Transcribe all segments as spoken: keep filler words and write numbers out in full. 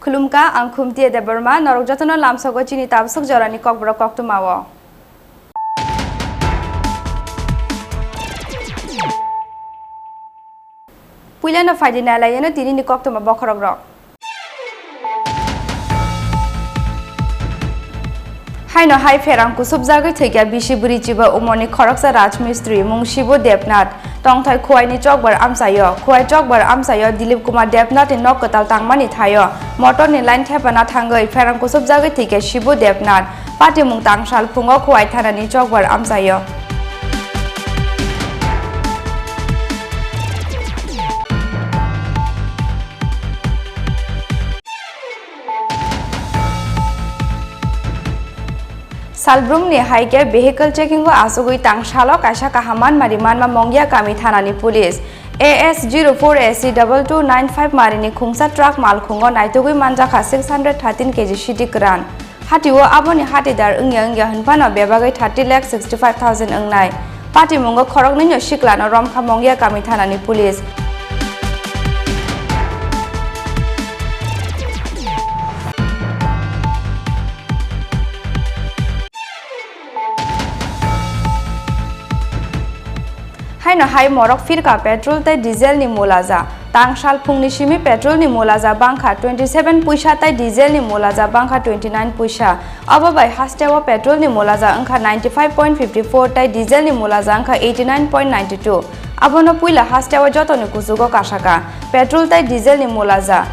Khulumkha, ang Khumtiya Debbarma, norok jotono lamsogo chini tabswk jorani kokborok koktwmao. Puilano phaidi nailaiyano tinini koktwma bokhorokrok. Haino hai pherang kusubjagwi thwikha bisi bwrwi chiba umorni khoroksa rajmistri mung Shibu Debnath. Tongthai Khwaini chokbar amchaio, Khwai chokbar amchaio Dilip Kumar Debnathni nok kwtal tangmani thaio motorni line thepana thangwi pherang kusubjagwi thwikha Shibu Debnath. Patimung tangsal phungo Khwai thanani chokbar amchaio. Salbrumni hai khe vehicle checking o achugwi tangsalo kaisa kaham manmari manma Mongya kami thanani police. A S zero four A C double two nine five marini khungsa truck malkhungo naitugwi manjakha six hundred thirteen K G sidi kwran. Hatio aboni hatidar wngya wngya hwnphano bebagwi thirty lakh sixty five thousand wngnai. Patimungo khoroknwino siklano romkha Mongya kami thanani police. Haino hai morok phirkha petrol tei diesel ni mulaja. Tangsal phungni simi petrol ni mulaja bangkha twenty seven puisa tei diesel ni mulaja bangkha twenty nine puisa. Abo bai hasteo petrol ni mulaja wngkha ninety five point fifty four tei diesel ni mulaja wngkha eighty nine point ninety two. Abono puila hasteo jotoni kuchugo kasaka petrol tei diesel ni mulaja.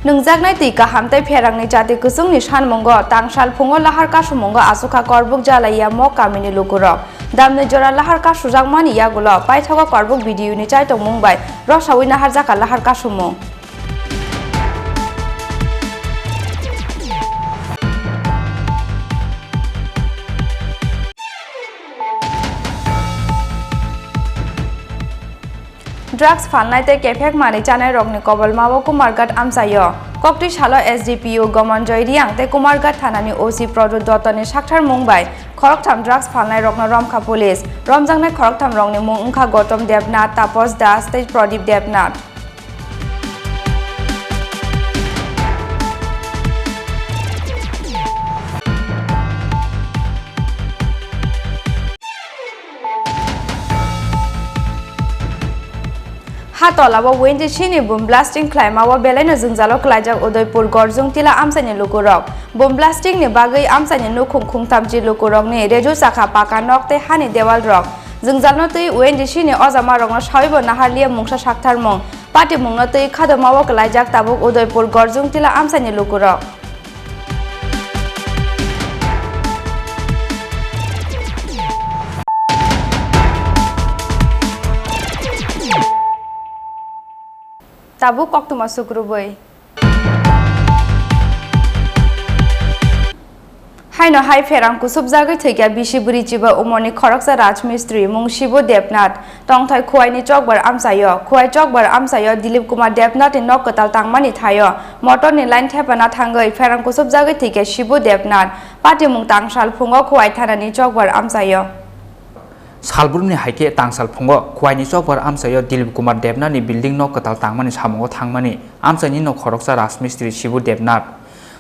Nungjaknai twi kaham tei pherangni chati kwchwngni sanmungo tangsal phungo lahar kasumungo achukha Korbuk Jalaiya Mok kamini lukurok. Damni jora lahar kasujakmani yagulo paithago Korbuk B D O ni chaitokmung bai rosaui naharjakha lahar kasumung. Drugs phalnai tei kephek manwi chanai rokni kobolmao Kumarghat amchaio. Koktwi salo S D P O Gomonjoy Riang tei Kumarghat thanani O C Prodot Dotto ni sakthar mung bai khoroktham drugs phalnai rokno romkha police. Romjaknai khoroktham rokni mung wngkha Gotom Debnath, Tapos Das tei Prodip Debnath. Ha tola o Wendy C ni boom blasting khlaima o belai no jwngjalo klaijak Udaipur Gorjung Tila amchaini lukurok. Boom blasting ni bagwi amchaini nukhung khungthamchi lukurokni reju chakha paka nok tei hani dewal rok. Jwngjalno twi Wendy C ni ojama rokno sawibo naharliya mungsa saktharmung. Patimungno twi khadomao kwlaijak tabuk Udaipur Gorjung Tila amchaini lukurok. Tabuk koktwma sukrubwi. Haino hai pherang kusubjagwi thwikha bisi bwrwi chiba umorni khoroksa rajmistri mung Shibu Debnath. Tongthai Khwaini chokbar amchaio, Khwai chokbar amchaio Dilip Kumar Debnathni nok kwtal tangmani thaio motorni line thepana thangwi pherang kusubjagwi thwikha Shibu Debnath. Patimung tangsal phungo Khwai thanani chokbar amchaio. Salbrumni hai khe tangsal phungo Khwaini chokbar amchaio Dilip Kumar Debnathni building nok kwtal tangmani samungo thangmani amchaini nok khoroksa rajmistri Shibu Debnath.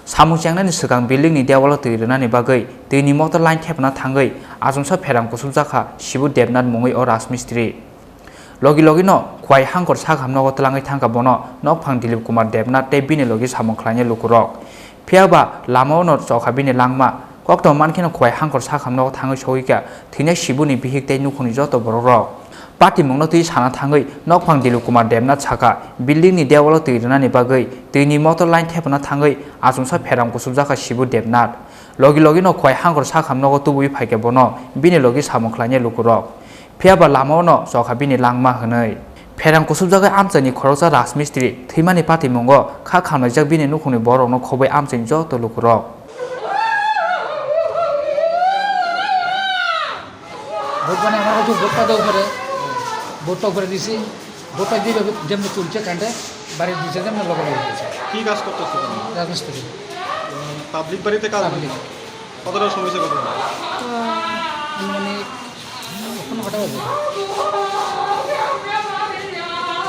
Samung chengnani swkang building ni dewalo twi rwnani bagwi twi ni motor line thepna thangwi achomsa pherang kusubjakha Shibu Debnath mungwi o rajmistri. Logi logi no Khwai Hangkor sakham nogo twlangwi thangkha bono nokphang Dilip Kumar Debnath tei bini logi samung khlainai lukurok. Phiya ba lama o no chokha bini langma. Koktwma mankheno Khwai Hangkor sakham nogo thangwi sogwikha thwinai Shibuni bihik tei nukhungni joto borokrok. Patimungno twi sana thangwi nokphang Dilip Kumar Debnath sakha, building ni dewalo twi rwnani bagwi twi ni motor line thepna thangwi achomsa pherang kusubjakha Shibu Debnath. Logi logi no Khwai Hangkor sakham nogo tubui phaikha bono bini logi samung khlainai lukurok. Phiya ba lama o no chokha bini langma hwnwi. Pherang kusubjagwi amchaini khoroksa rajmistri thwimani patimungo kha khamlaijak bini nukhungni borokno khobwi amchaini joto lukurok. Vote মানে আমার কাছে ভোটটা দেওয়া করে, ভোটটা করে দিছি। ভোটটা যেভাবে যেমনি চলছে কাণ্ডে বাড়ির দিচ্ছে যেমনি লগে লগে দিচ্ছে। কি কাজ করতেছো তুমি? রাজমিস্ত্রি। পাবলিক বাড়িতে কাজ? পাবলিক। কতটা সময় হয়েছে ঘটনা? আনুমানিক এখন কটা বাজে?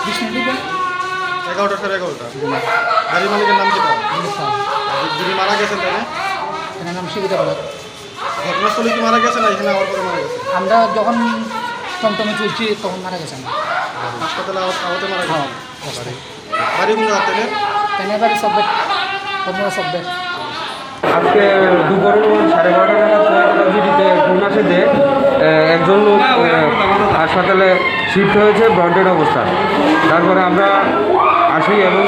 বিশ মিনিট হবে। এগারোটা, সাড়ে এগারোটা। বাড়ির মালিকের নাম কি তার? যিনি মারা গেছেন তাহলে? এনার নাম শিবিকা পালক। ঘটনাস্থলে কি মারা গেছে না এখানে আওয়ার পরে মারা গেছে? আমরা যখন টমটমে তুলছি তখন মারা গেছে। হাসপাতালে আহত, আহতে মারা গেছে? হ্যাঁ। বাড়ি কোন জায়গা তাদের? তাদের বাড়ি সব্বের, কর্মরা সব্বের। আজকে দুপুরে সাড়ে বারোটা নাগাদ সোনাতলা জিডিতে ফোন আসে যে, আহ, একজন লোক, আহ, হাসপাতালে শিফট হয়েছে ব্রড ডেড অবস্থা। তারপরে আমরা আসি এবং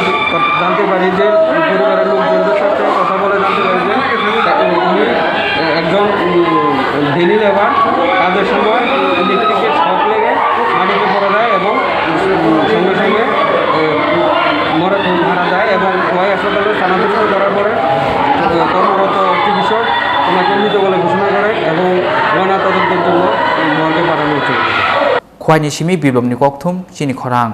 জানতে পারি যে পরিবারের লোকজনদের সাথে কথা বলে জানতে পারি যে তা-, উনি একজন, উম, ডেলি লেবার, কাজের সময় ইলেকট্রিকের শক লেগে মাটিতে পড়ে যায় এবং, উম, সঙ্গে সঙ্গে, এ, মরে, মারা যায় এবং খোয়াই হাসপাতালে স্থানান্তরিত করার পরে, এ, কর্মরত চিকিৎসক ওনাকে মৃত বলে ঘোষণা করে এবং ময়নাতদন্তের জন্য মর্গে পাঠানো হচ্ছে। Khwai ni simi biblomni kokthum chini khorang.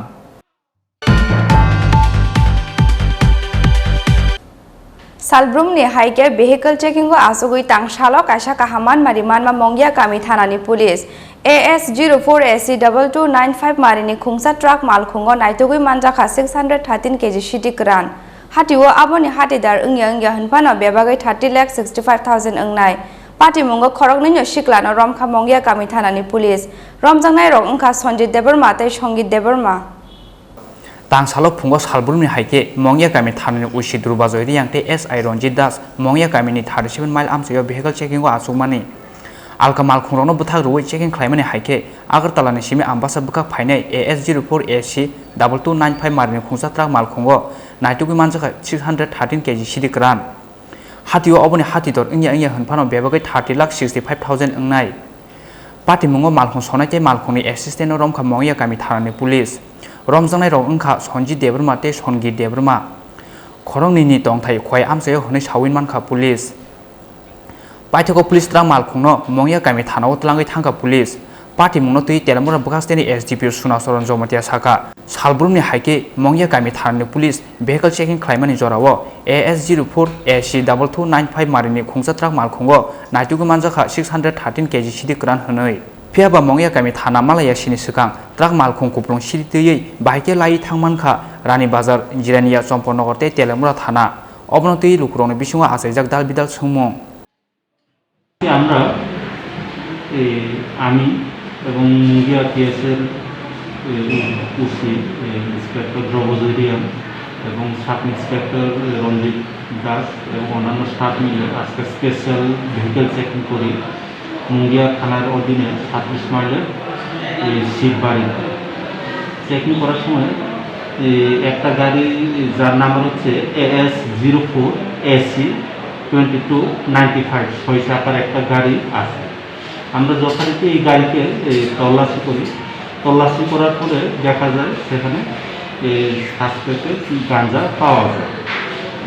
Salbrumni hai khe vehicle checking o achugwi tang salo kaisa kaham manmari manma Mongya kami thanani police. A S zero four A C double two nine five marini khungsa truck malkhungo naitugwi manjakha six hundred thirteen K G sidi kwran. Hatio aboni hatidar wngya wngya hwnphano bebagwi thirty lakh sixty five thousand wngnai. Patimungo khoroknwino siklano romkha Mongya kami thanani police. Romjaknairok wngkha Sanjit Debbarma tei Songit Debbarma. Tang salo phungo salbrumni hai khe Mongya kami thanani O C Durbajoy Riyang tei S I Ranjit Das Mongya kamini thirty seven mile amchaio vehicle checking o achukmani alka malkhungrokno bwthak rwui checking khlaimani hai khe Agartala ni simi Ambasa bwkhak phainai A S zero four A C double two nine five marini khungsa truck malkhungo naitugwi manjakha six hundred thirteen K G sidi kwran. Hatio oboni hatidor wngya wngya hwnphano bebagwi thirty lakh sixty five thousand wngnai. Patimungo malkhung sonai tei malkhungni assistant-no romkha Mongya kami thanani police. Romjaknairok wngkha Sanjit Debbarma tei Songit Debbarma. Khoroknwini tongthai Khwai amchaio hwnwi saui mankha police. Paithago police truck malkhungno Mongya kami thanao twlangwi thangkha police. Patimungno twi Telamura bwkhasteni S D P O Sunacharan Jomatia sakha, salbrumni hai khe Mongya kami thanani police vehicle checking khlaimani jorao A S zero four A C double two nine five marini khungsa truck malkhungo naitugwi manjakha six hundred thirteen K G sidi kwran hwnwi. Phiya ba Mongya kami thana malaya sini swkang truck malkhung kupulung sidi twiwi bahai khe laiwi thang mankha Rani Bazar, Jirania, Chompornagar tei Telamura thana. Obono twi lukurokni bisingo achaijak dal bidal swngmung. আমরা, এ, আমি এবং মুঙ্গিয়া পিএসের, এ, ওসি, এ, ইন্সপেক্টর দ্রব্যজয় রিয়াং এবং sub inspector, এ, রঞ্জিত দাস এবং অন্যান্য স্টাফ মিলে আজকে স্পেশাল ভেহিকেল চেকিং করি মুঙ্গিয়া থানার অধীনে ছাব্বিশ মাইলের, এ, শিববাড়ি। চেকিং করার সময়, এ, একটা গাড়ি যার নাম্বার হচ্ছে AS zero four AC twenty two ninety five, ছয় চাকার একটা গাড়ি আছে। আমরা যথারীতি এই গাড়িকে, এ, তল্লাশি করি। তল্লাশি করার পরে দেখা যায় সেখানে, এ, সাসপেক্টেড গাঞ্জা পাওয়া যায়।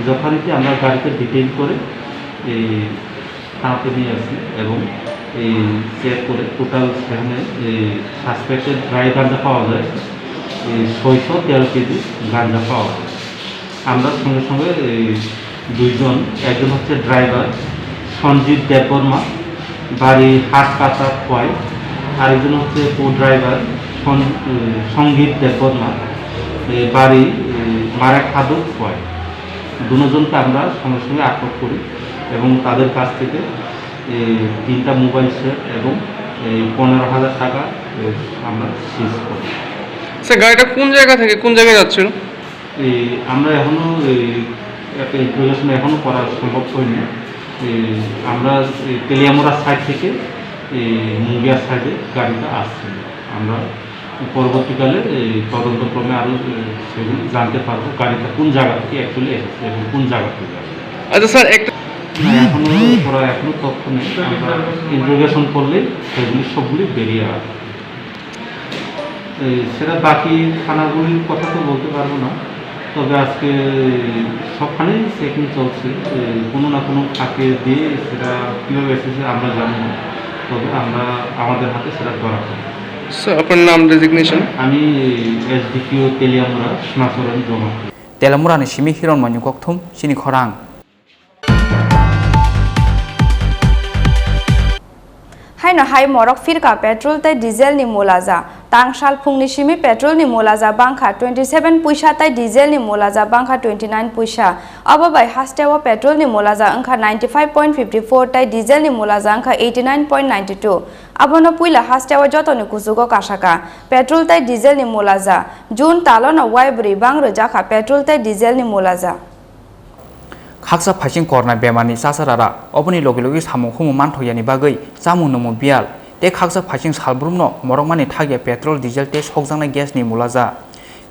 যথারীতি আমরা গাড়িকে ডিটেইন করে, এ, থানাতে নিয়ে আসি এবং এই চেক করে টোটাল সেখানে এই সাসপেক্টেড ড্রাই গাঞ্জা পাওয়া যায়, এই ছয়শো তেরো কেজি গাঞ্জা পাওয়া যায়। আমরা সঙ্গে সঙ্গে এই দুইজন, একজন হচ্ছে ড্রাইভার সঞ্জিত দেববর্মা, বাড়ি হাটকাটা খোয়াই, আরেকজন হচ্ছে কো ড্রাইভার সন-, এ, সঙ্গীত দেববর্মা, এ, বাড়ি, এ, মারাখাদু খোয়াই। দুজনকে আমরা সঙ্গে সঙ্গে আটক করি এবং তাদের কাছ থেকে এই তিনটা মোবাইল সেট এবং এই পনেরো হাজার টাকা, এ, আমরা সিজ করি। স্যার, গাড়িটা কোন জায়গা থেকে কোন জায়গায় যাচ্ছিল? এই আমরা এখনো এই একটা ইন্টারোগেশন এখনো করা সম্ভব হয়নি। এই আমরা এই তেলিয়ামুড়া সাইড থেকে এই মুঙ্গিয়া সাইডে গাড়িটা আসছিল। আমরা পরবর্তীকালে এই তদন্তক্রমে আরও, এ, সেগুলি জানতে পারবো, গাড়িটা কোন জায়গা থেকে অ্যাকচুয়ালি এসেছে এবং কোন জায়গা থেকে আসছে। আচ্ছা স্যার, একটা না, এখনো ওরা এখনো তথ্য নেই। আমরা ইন্টারোগেশন করলে সেগুলি সবগুলি বেরিয়ে আসবে। এই, সেটা বাকি থানাগুলির কথা তো বলতে পারবো না, তবে আজকে সবখানেই চেকিং চলছে। এই, কোনো না কোনো ফাঁকে দিয়ে সেটা কীভাবে এসেছে আমরা জানি না, তবে আমরা, আমাদের হাতে সেটা ধরা পড়ে। স্যার, আপনার নাম, ডেজিগনেশন? আমি এসডিপিও তেলিয়ামুড়া, সোনাচরণ জমা। Telamurani simi Hiron Manyung kokthum chini khorang. Haino hai morok phirka petrol tei diesel ni mulaja. Tangsal phungni simi petrol ni mulaja bangkha twenty seven puisa tei diesel ni mulaja bangkha twenty nine puisa. Obo bai hasteo petrol ni mulaja wngkha ninety five point fifty four tei diesel ni mulaja wngkha eighty nine point ninety two. Abono puila hasteo jotoni kuchugo kasaka. Petrol tei diesel ni mulaja. June talono waibrwi bang rwjakha petrol tei diesel ni mulaja. Khaksa phaising korna bemarni chasarara, oboni logi logi samung humung manthok yani bagwi chamung nwngmung biyal, tei khaksa phaising salbrumno morokmani thakya petrol, diesel tei sokjaknai gasni mulaja.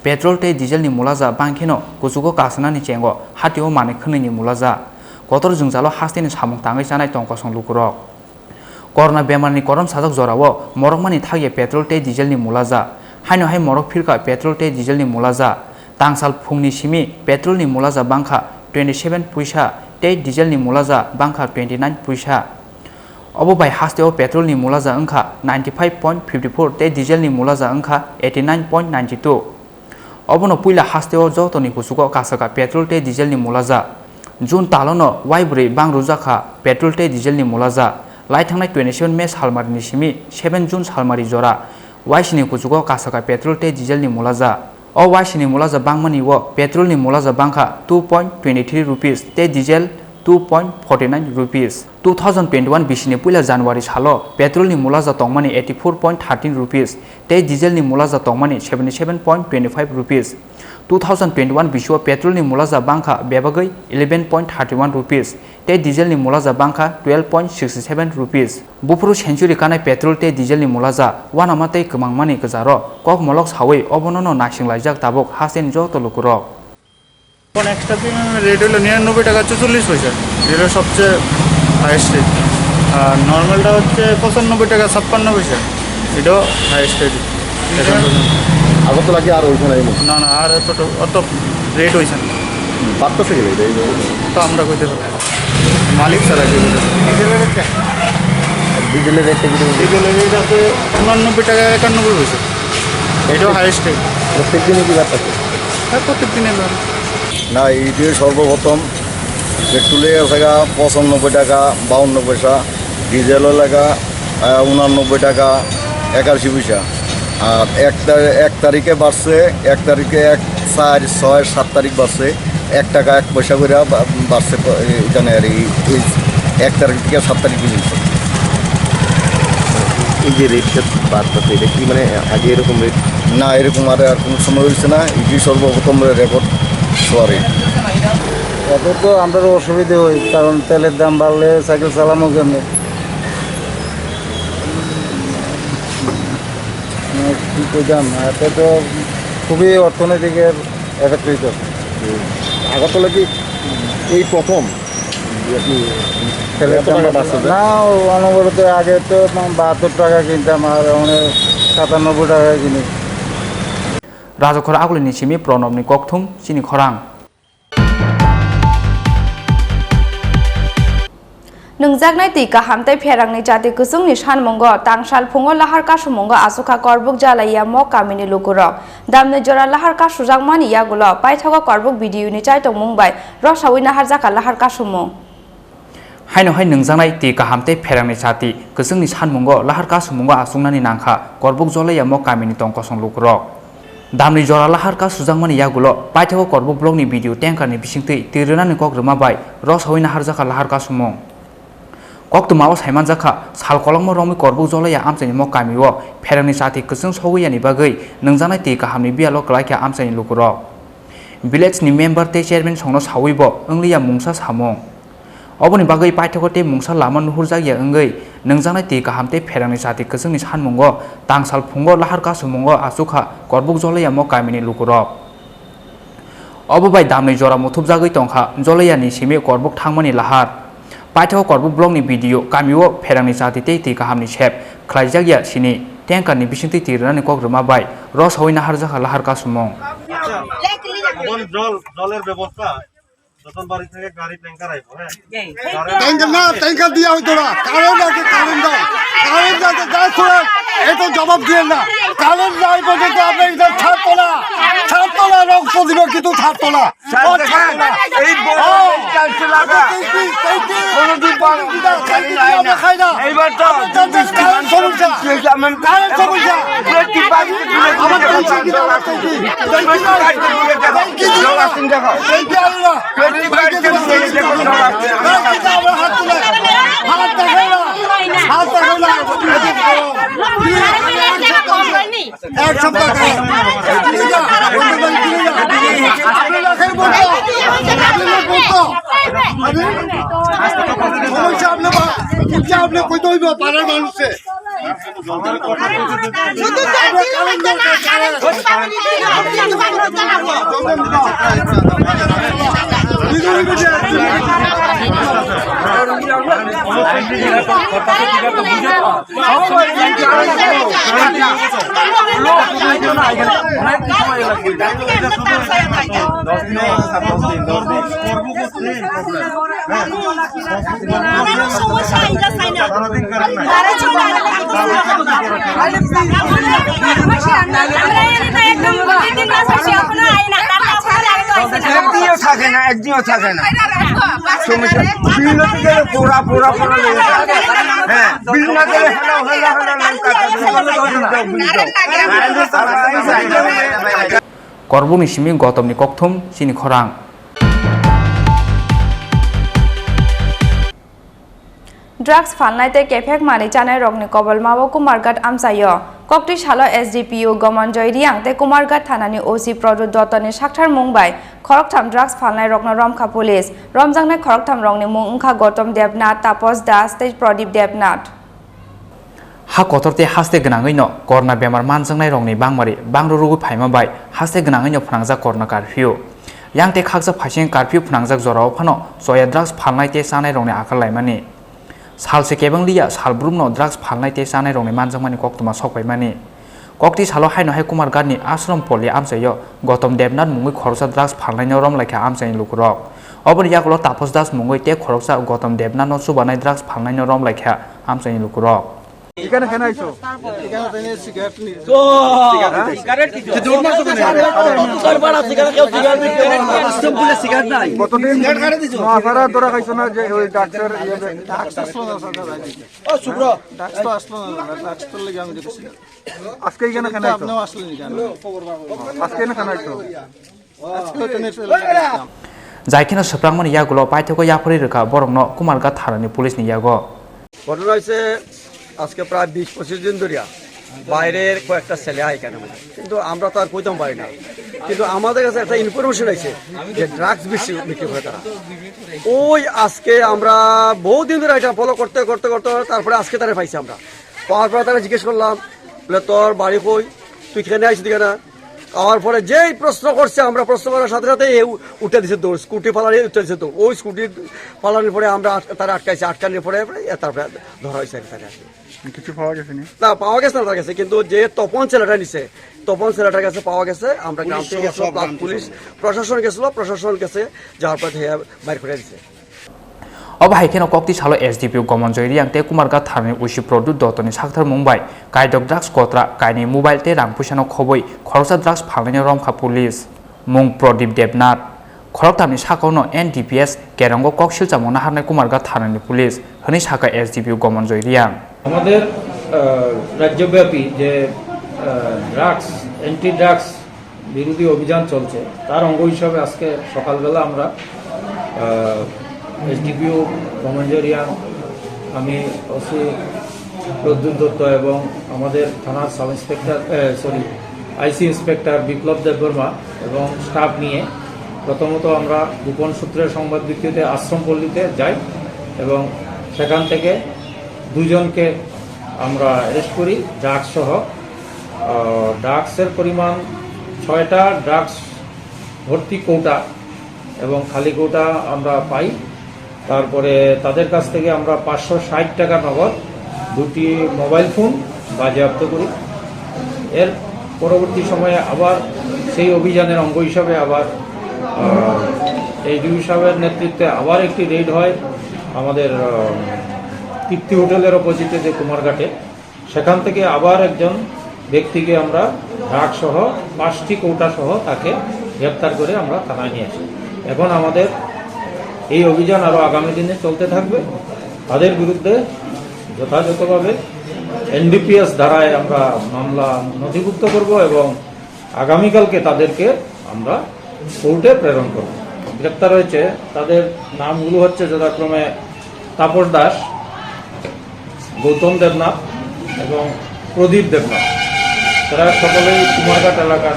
Petrol tei dieselni mulaja bangkheno kuchugo kasanani chengo hatio manwi khwnwini mulaja. Kotor jwngjalo hasteni samung tangwi chanai tong kosong lukurok. Korona bemarni korom sajak jorao morokmani thakya petrol tei dieselni mulaja. Haino hai morok phirka petrol tei dieselni mulaja. Tangsal phungni simi petrolni mulaja bangkha twenty seven puisa tei dieselni mulaja bangkha twenty nine puisa. Obo bai hasteo petrolni mulaja wngkha ninety five point fifty four tei dieselni mulaja wngkha eighty nine point ninety two. Obono puila hasteo jotoni kuchugo kasaka petrol tei dieselni mulaja. June talono waibrwi bang rwjakha petrol tei dieselni mulaja. Lai thangnai twenty seven May salmarini simi seven June salmari jora waisini kuchugo kasaka petrol tei dieselni mulaja. O waisini mulaja bangmani o petrolni mulaja bangkha two point twenty three rupees tei diesel two point forty nine rupees. Two thousand twenty one bisini puila January salo petrolni mulaja tongmani eighty four point thirteen rupees tei dieselni mulaja tongmani seventy seven point twenty five rupees. Two thousand twenty one bisio petrolni mulaja bangkha bebagwi eleven point thirty one rupees tei dieselni mulaja bangkha twelve point sixty seven rupees. Buphuru century kanai petrol tei dieselni mulaja uanama tei kwmangmani kwcharo kok molok sawi obonono naisinglaijak tabuk hasteni joto lukurok. এখন এক্সট্রা প্রিমিয়ামের রেট হলো নিরানব্বই টাকা চুচল্লিশ পয়সা, এটা হলো সবচেয়ে হায়েস্ট রেট। আর নর্মালটা হচ্ছে পঁচানব্বই টাকা ছাপ্পান্ন পয়সা, এটাও হায়েস্ট রেট এখন পর্যন্ত। আগরতলা কি আর ওইখানে এই মুহূর্তে? না, না, আর অত, অত রেট হয়েছে না। বাড়তেছে গেলে এটা এই মুহূর্তে? তো আমরা কইতে পারবো না। মালিক ছাড়া কি বলে? ডিজেলের রেটটা? ডিজেলের রেটটা কি? ডিজেলের রেট আছে উনানব্বই টাকা একানব্বই পয়সা, এটাও হায়েস্ট রেট। প্রত্যেক দিনই কি বাড়তেছে? হ্যাঁ, প্রত্যেক দিনই বাড়ে। না, ইডি সর্বপ্রথম পেট্রোলে আছে গা পঁচানব্বই টাকা বাউন্ন পয়সা, ডিজেলও লাগা, আহ, উনানব্বই টাকা একাশি পয়সা। আর এক তা-, এক তারিখে বাড়ছে, এক তারিখে এক, চার, ছয়, সাত তারিখ বাড়ছে, এক টাকা এক পয়সা করে বা-, বাড়ছে প-, এ, এখানে আর এই, এই এক তারিখ থেকে সাত তারিখ পর্যন্ত। এই যে রেটটা বাড়তেছে, এটা কি মানে আগে এরকম রেট? না, এরকম আর, আর কোনো সময় হয়েছে না, এটি সর্বপ্রথম রেকর্ড সরি। এতে তো আমরারও অসুবিধা হয়, কারণ তেলের দাম বাড়লে সাইকেল চালানো কেমনে? মানে, কি কইতাম, এতে তো খুবই অর্থনৈতিক এর এফেক্ট হইতো। আগরতলা কি এই প্রথম? তেলের দাম বাড়ছে? না, অনবরত আগে তো বাহাত্তর টাকা কিনতাম, আর এখন সাতানব্বই টাকা কিনি। Rajakhor Agulini simi Pranobni kokthum chini khorang. Nwngjaknai twi kaham tei pherangni chati kwchwngni sanmungo tangsal phungo lahar kasumungo achukha Korbuk Jalaiya Mok kamini lukurok. Damni jora lahar kasujakmani yagulo paithago Korbuk B D O ni chaitongmung bai rosaui naharjakha lahar kasumung. Haino hai nwngjaknai twi kaham tei pherangni chati kwchwngni sanmungo lahar kasumungo achuknani nangkha Korbuk Jalaiya Mok kamini tong kosong lukurok. Damni jora lahar ka sujakmani yagulo paithago Korbuk blockni B D O tankerni bisingtwi twi rwnani kok rwma bai rosaui naharjakha lahar kasumung. Koktwmao saimanjakha, sal kolokma romwi Korbuk Jolaiya amchaini mok kamio pherangni chati kwchwng sogwi yani bagwi nungjaknai twi kahamni biyalo kwlaikha amchaini lukurok. Village ni member tei chairman songno sawibo wngliya mungsa samung. Oboni bagwi paithago tei mungsa lama nuhurjakya wngwi nungjaknai twi kaham tei pherangni chati kwchwngni sanmungo tangsal phungo lahar kasumungo achukha Korbuk Jolaiya mok kamini lukurok. Obo bai damni jora muthubjagwi tongkha Jolaiyani simi Korbuk thangmani lahar. Paithago Korbuk blockni B D O kamio pherangni chati tei twi kahamni sep khlaijakya sini tankerni bisingtwi twi rwnani kok rwma bai rosaui naharjakha lahar kasumung. এখন জল, জলের ব্যবস্থা যতন বাড়ি থেকে গাড়ি ট্যাঙ্কার আইবো, হ্যাঁ। ট্যাঙ্কার না, ট্যাঙ্কার দিয়া হইতো না। কারেন্ট আছে, কারেন্ট দাও। কারেন্ট আছে, যাই করে, এত জবাব দিয়ে না। কারেন্ট নাই পর্যন্ত আমরা এটা ছাড়তো না। ছাড়তো না, রক্ত দিব, কিন্তু ছাড়তো না। ও ছাড়তো না। এই বড় ও, এই চালছে লাগা। এই কি, এই কি? কোনোদিন বন্ধ করতে পারি না। খাই না। এইবার তো আমাদের দেশ কারেন্ট সমস্যা। কারেন্ট সমস্যা। টোয়েন্টি ফাইভ আমার টেনশন কি? আমার টেনশন কি? এক সপ্তাহ আগে। আপনি রাখেন বলতো। আপনি বলতো। আরে, সমস্যা আপনি বা-, বুঝছে আপনি কই তো হইব পাড়ার মানুষে। একদিনও থাকে না, একদিনও থাকে না। সমস্যা। বিল না দিলে পোড়া, পোড়া, পোড়া লেগে যায়। হ্যাঁ, বিল না দিলে হেলা, হেলা, হেলা, হেলা, কাটা, বিল দাও, বিল দাও। Korbukni simi Gotomni kokthum chini khorang. Drugs phalnai tei kephek manwi chanai rokni kobolmao Kumarghat amchaio. Koktwi salo S D P O Gomonjoy Riang tei Kumarghat thanani O C Produt Dottoni sakthar mung bai khoroktham drugs phalnai rokno romkha police. Romjaknai khoroktham rokni mung wngkha Gotom Debnath, Tapos Das tei Pradip Debnath. Ha kotor tei haste gwnangwi no corona bemar manjaknai rokni bangmari bangro rwgwi phaima bai haste gwnangwi no phnangjak corona curfew. Yang tei khaksa phaising curfew phnangjak jorao phano choya drugs phalnai tei chanai rokni akal laimani. Salse kebeng liya sal brum no drugs phalnai tei chanai rokni manjakmani koktwma sok paimani. Kokti salo haino hai Kumarghat ni Ashram Poli amchaio Gotom Debnath mungwi khoroksa drugs phalnaino rom laikha amchaini lukurok. Oboni yagulo Tapos Das mungwi tei khoroksa Gotom Debnath no chubanai drugs phalnaino rom laikha amchaini lukurok. এখানে কেন আইছো? এখানে তো এনে সিগারেট নিয়ে। তো সিগারেট দিছো। সিগারেট দিছো। সিগারেট নাই। কতদিন সিগারেট খারে দিছো। নোয়াপাড়া ধরা খাইছো না যে ওই ডাক্তার ইয়ে ডাক্তার আসলো না, স্যার, ভাই। ও শুক্র। ডাক্তার তো আসলো না, ডাক্তার লেগে আমি যেতেছি। আজকে এখানে কেন আইছো? আপনিও আসলেন কেন? আজকে এখানে কেন আইছো? আজকে তো নেশা লেগে গেছে। Jai kheno swprakmani yagulo paithago yapharwi rwkha borokno Kumarghat thanani police ni yago. ঘটনা হয়েছে আজকে প্রায় বিশ পঁচিশ দিন ধরিয়া বাইরের কয়েকটা ছেলে আয় এখানে, মানে, কিন্তু আমরা তো আর কইতাম পারি না। কিন্তু আমাদের কাছে একটা ইনফরমেশন আছে যে ড্রাগস বেশি বিক্রি করে তারা। ওই আজকে আমরা বহুদিন ধরে এটা ফলো করতে করতে করতে করতে তারপরে আজকে তারা পাইছি আমরা। পাওয়ার পরে তারা জিজ্ঞেস করলাম, বলে, "তোর বাড়ি কই? তুই এখানে আইসি কেন?" খাওয়ার পরে যেই প্রশ্ন করছে, আমরা প্রশ্ন করার সাথে সাথে এ উ-, উঠে দিছে দৌড়, স্কুটি ফালানি উঠে দিছে দৌড়। ওই স্কুটি ফালানির পরে আমরা আট-, তারা আটকাইছে, আটকানোর পরে, পরে এ তারপরে ধরা হয়েছে আর কি তাকে। কিছু পাওয়া গেছে নি? না, পাওয়া গেছে না তার কাছে, কিন্তু যে তপন ছেলেটা নিছে, তপন ছেলেটার কাছে পাওয়া গেছে। আমরা গ্রাম থেকে গেছিল, প্লাস পুলিশ প্রশাসন গেছিল, প্রশাসন গেছে, যাওয়ার পরে বাইর করে দিছে। Obo hai kheno kokti salo S D P O Gomonjoy Riang tei Kumarghat thanani O C Produt Dottoni sakthar mung bai kaidok drugs kotra, kainwi mobile tei rang puisano khobwi khoroksa drugs phalnaino romkha police. Mung Pradip Debnath. Khoroktham ni sakao no N D P S kerongo kok silchamung naharnai Kumarghat thanani police, hwnwi sakha S D P O Gomonjoy Riang. আমাদের, আহ, রাজ্যব্যাপী যে, আহ, drugs, anti drugs বিরোধী অভিযান চলছে, তার অঙ্গ হিসাবে আজকে সকালবেলা আমরা এসডিপিও কমঞ্জরিয়ান, আমি ওসি প্রদ্যুৎ দত্ত এবং আমাদের থানার সাব ইন্সপেক্টর, সরি, আইসি ইন্সপেক্টর বিপ্লব দেববর্মা এবং স্টাফ নিয়ে প্রথমত আমরা গোপন সূত্রের সংবাদ ভিত্তিতে আশ্রমপল্লীতে যাই এবং সেখান থেকে দুজনকে আমরা অ্যারেস্ট করি, ড্রাগস সহ। আহ, ড্রাগসের পরিমাণ ছয়টা ড্রাগস ভর্তি কৌটা এবং খালি কৌটা আমরা পাই। তারপরে তাদের কাছ থেকে আমরা পাঁচশো ষাট টাকা নগদ, দুটি মোবাইল ফোন বাজেয়াপ্ত করি। এর পরবর্তী সময়ে আবার সেই অভিযানের অঙ্গ হিসাবে আবার, আহ, এইচডিপি সাহেবের নেতৃত্বে আবার একটি রেড হয় আমাদের, আহ, তৃপ্তি হোটেলের অপোজিটে যে কুমারঘাটে। সেখান থেকে আবার একজন ব্যক্তিকে আমরা ড্রাগ সহ পাঁচটি কৌটা সহ তাকে গ্রেপ্তার করে আমরা থানায় নিয়ে আসি। এখন আমাদের এই অভিযান আরও আগামী দিনে চলতে থাকবে। তাদের বিরুদ্ধে যথাযথভাবে এনডিপিএস ধারায় আমরা মামলা নথিভুক্ত করব এবং আগামীকালকে তাদেরকে আমরা কোর্টে প্রেরণ করব। গ্রেপ্তার হয়েছে, তাদের নামগুলো হচ্ছে যথাক্রমে তাপস দাস, গৌতম দেবনাথ এবং প্রদীপ দেবনাথ। তারা সকলেই কুমারঘাট এলাকার।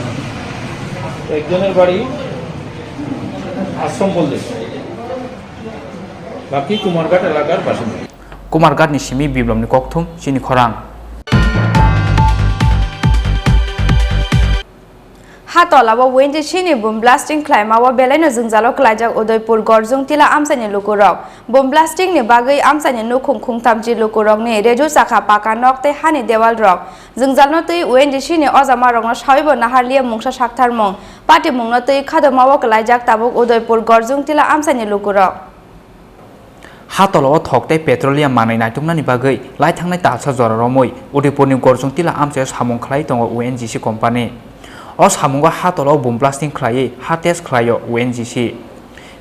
একজনের বাড়ি আশ্রমপল্লী, বাকি কুমারঘাট এলাকার বাসিন্দা। Kumarghat ni simi Biplop ni kokthum chini khorang. Ha tola o O N G C ni boom blasting khlaima o belai no jwngjalo kwlaijak Udaipur Gorjung Tila amchaini lukurok. Boom blasting ni bagwi amchaini nukhung khungtamchi lukurokni reju chakha paka nok tei hani dewal rok. Jwngjal no twi O N G C ni ojama rokno sawi bo naharliya mungsa saktharmung. Patimung no twi khadoma o kwlaijak tabuk Udaipur Gorjung Tila amchaini lukurok. Ha tola o thok tei petroleum manwi naituknani bagwi lai thangnai talsa jora romwi Udaipurni Gorjung Tila amchaio samung khlai tongo O N G C company. O samungo ha tola o boom blasting khlaiwi ha test khlaio O N G C.